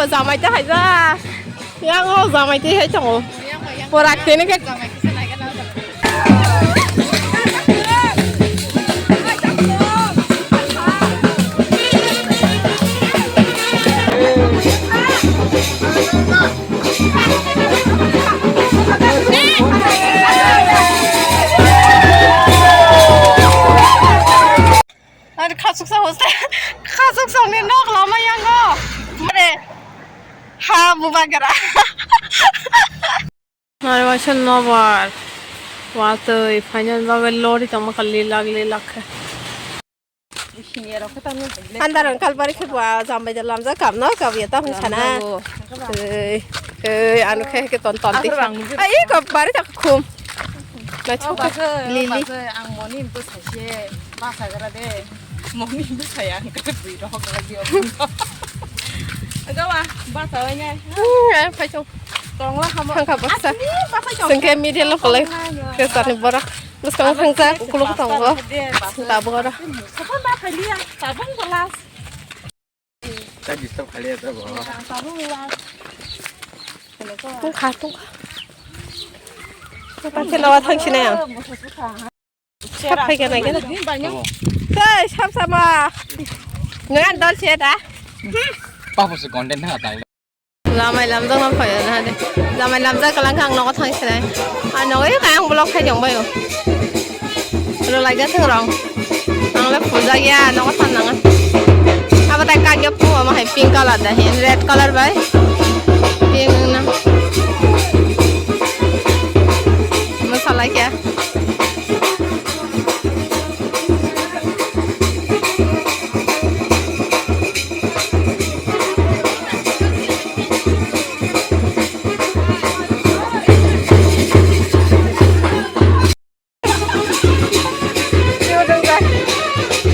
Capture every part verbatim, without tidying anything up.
Jamai ta haija. Yang o jamai twi hai tongo. Porak tini ke. Ani khasuksa hoste, khasuksa ni nok lama yango. Mare, ha, bubagra. Nari waisa nobar. Watui, final babai lori tongma kali lagli lakhe. Andar ang kalbari khe bua jambai da lamjak kap no kap ya tang sana. Ei, ei, anu khe khe ton ton ti. Ai, ko bari tak khum. Na chok lili. Ang moni to saise basa gara de. Moni to saya ang khe bui rok lagi. Aga wa basa wa nya. Hmm, phai chong. Tongla hamo. Thangkha baksa. Sengke media lo kolai. Kesani borak. Bwskang thangjak, ukuluk tongo. Tabuk oro. Tungkha, tungkha. Tungkha, khelawa thangsinai ang. Sap phai kena kena. Tei, sap sama. Ngan dol se da. Papo se content na tang. Jamai lamjak no phai na de. Jamai lamjak kalang kha ang nogo thang sinai. Ang nogo kha ang vlog khai jong bayo. Ro lai ga thang rong. Ang le phul jak ya nogo thang nang. Abo tai kagya pu ama hai pink color da hin red color bai. Pink na. Masala kya?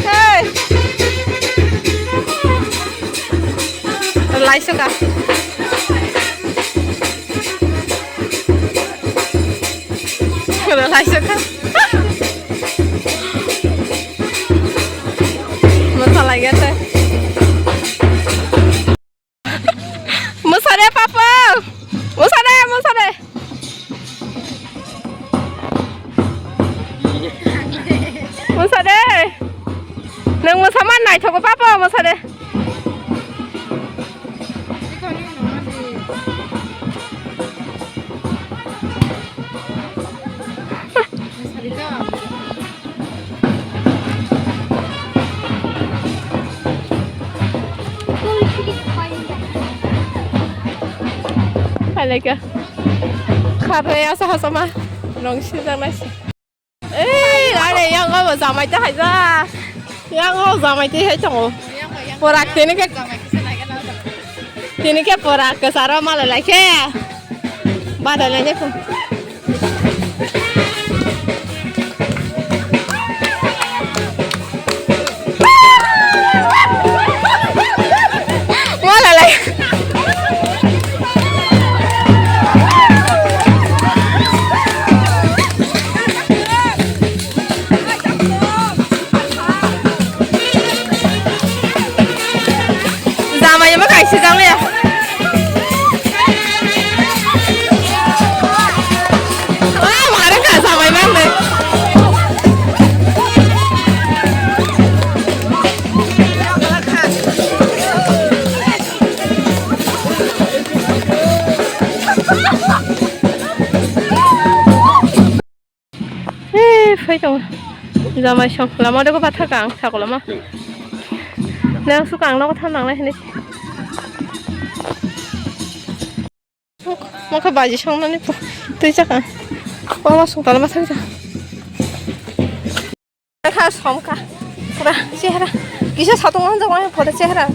Hey! Laisuka. Laisuka. Masa lagi ada. Musare papa. Musare, musare. Musare. Nang musaman nai thogo papa musare. Hai lai kha. Kharwi asa hasa ma rong sijak nai se. Ei, are yang abo jamai ta haija. Yang o jamai ta hai tongo. Pora tini ke, tini ke pora ke saro malai lai khe. Badai lai khe. Wala lai. Jamai ma kaisa jang ya. Ah, mara ka jamai mang de. Hey, phai tongo. Jamai song lama dogo pathak ang, sakoloma. Nang sukang nogo tham nangnai hinwi. Mokha baji songnani twi chakang. Mama song talma thang ja. Kha somkha. Pura chehra. Kisa satung ang jagwa pura chehra.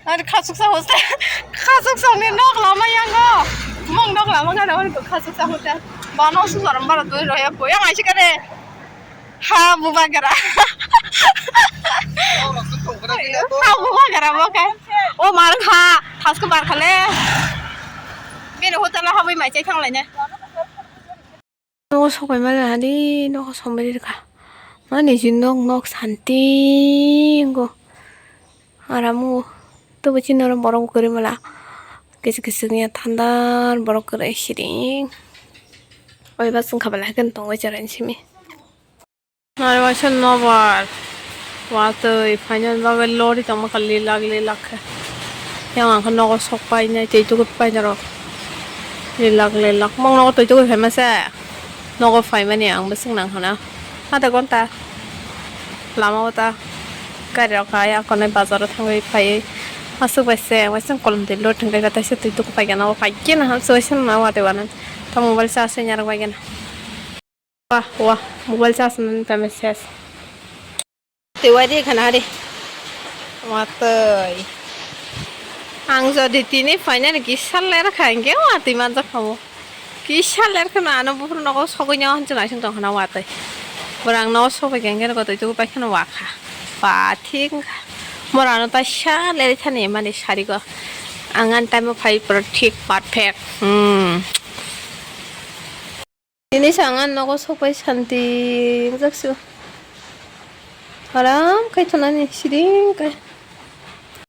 Ar khasuksa hoste, khasuksa ni nok lama yango. Mong nok lama gana wani khasuksa hoste. Bano susaram bara doi roya po. Yang aisi kare. Ha, bubagra. Ha, bubagra bo kai. O mar kha, thasko bar khale. Bini hotel ha bai mai chai thang lai ne. Nogo sopai mani hani nogo sombai rikha. Mani si nok nok santi wngkha. Aram o. Tobo chini oro borok bo kwrwi mala. Kisu kisu wngya thandar borok kwrwi siring. Oi bus wngkha belai kheno tongwi chwraini simi. Nai waisa nobar. Watwi phaina bagwi lori tongma kha lilak lilak khe. Yang ang khe nogo sok painai twi tugwi paina rok. Lilak lilak. Mong nogo twi tugwi phaima se. Nogo phaimani ang bwswk nang hana. Adha ghonta lama o ta gari rok hai akonai bazar o thangwi phaiwi aswk bai se waisa kolom twi lori thangkhe taisa twi tuku paikhe nogo paikhe no hamswk waisa no watwi wanani ta mobile charge wi narwk baikhe no. Wah wah mobile charge nani phaima ses. Twi wai di khana di. Watwi. Ang jodi tini phainani kisa ler kha hinkhe watwi manjak khamu. Kisa ler kheno ano buphuru nogo sogwi nw hinwi naising tong khana watwi. Borang nogo sogwi khe hinkhe twi tugu pai kheno wakha. Ba thik wngkha. Borano taisa lerwi thani mani sarigo. Ang ani time o phai phuru thik perfect. Hmm. Tini sa ang ani nogo sokpai santi wngjak se. Aram khai thunani siring khai.